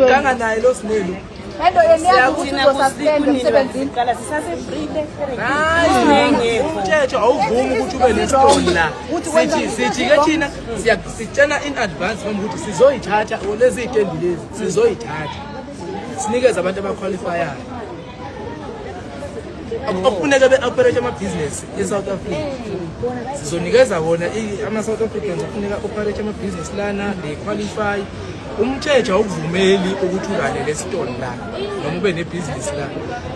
Uganga naye lo Sinelu. Lento yeniyazi ukuthi uzosuspend emsebenzini. Qala sisase-free. Hayi, umthetho awuvumi ukuthi ube nesitoli la. Sithi ke thina sitshena in advance mama ukuthi sizoyithatha lezi iy'tendi lezi, sizoyithatha sinikeze abantu abaqualifyayo okufuneka be-operate amabhizinisi e-South Africa. Sizonikeza wona ama-South Africans afuneka operate amabhizinisi lana, they qualify. Umthetho awukuvumeli ukuthi urane lesitolo la noma ube nebhizinisi la,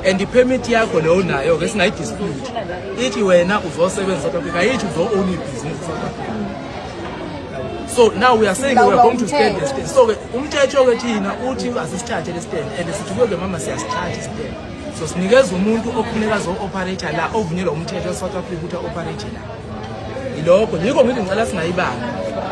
and i-permit yakho leyo nayo-ke singayidispute. Ithi wena uzosebenza South Africa, ayithi uzo-own ibhizinisi South Africa. So now we are saying we are going to stand the stand. So-ke umthetho-ke thina uthi asisithathe le stand, and sithi kuyo-ke mama, siyasithatha istand. So sinikeza umuntu okufuneka azo-operate la, ovunyelwa umthetho e-South Africa ukuthi a-operate la. Yilokho, yikho ngithi ngicela singayibanga,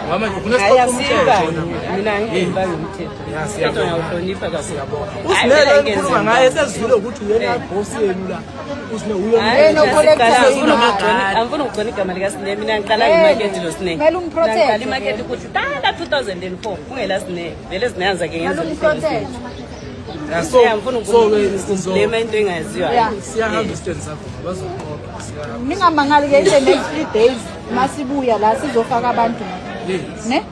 ngoba manje ufuna Hayi, siqoqe umthetho. asiyibangi. Mina angeke umthetho. Ya, Umthetho siyabonga. ngiyawuhlonipha kakhulu. Siyabonga. Hayi, Usinele phela engikhuluma ngenze ngaye njalo. sezwile ukuthi uyena boss yenu la. Usine uyona. Hayi, Yena mina ucollector siqala- imali. angifuni ukugcina igama likaSine. Mina ngiqala Eh, imakethe lo Sine. kumele umprotect. Ngiqala imakethe ukuthi tala 2004 kungela Sine. Vele Sine yanza ke ngenza. Kumele umprotect. Ya, so Angifuni so ke ukublame into engaziwa. Yeah. Siyahamba isitendi sakho, bazoqoqa, siyahamba. Ningamangali ke, in the next 3 days masibuya la sizofaka abantu. Yes. Ne?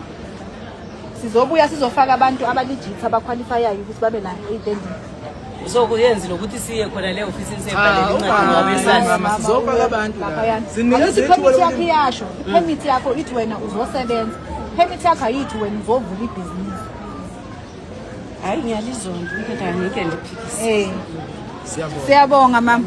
Sizobuya sizofaka abantu abalegit, abaqualifyayo ukuthi babe la ey'tendini. So kuyenzile ukuthi siye khona le ofisini Ah, siyibhalele incwadi ubaba, ngoba mama, sizofaka abantu la. Laphayana. Sinikeza Angithi ithuba i-permit yakho iyasho. I-permit yakho ithi wena uzosebenza. Permit yakho ayithi wena uzovula ibhizinisi. Hayi, ngiyalizonda umthetho, angike ndiphikise. Eh. Siyabonga. Siyabonga mama.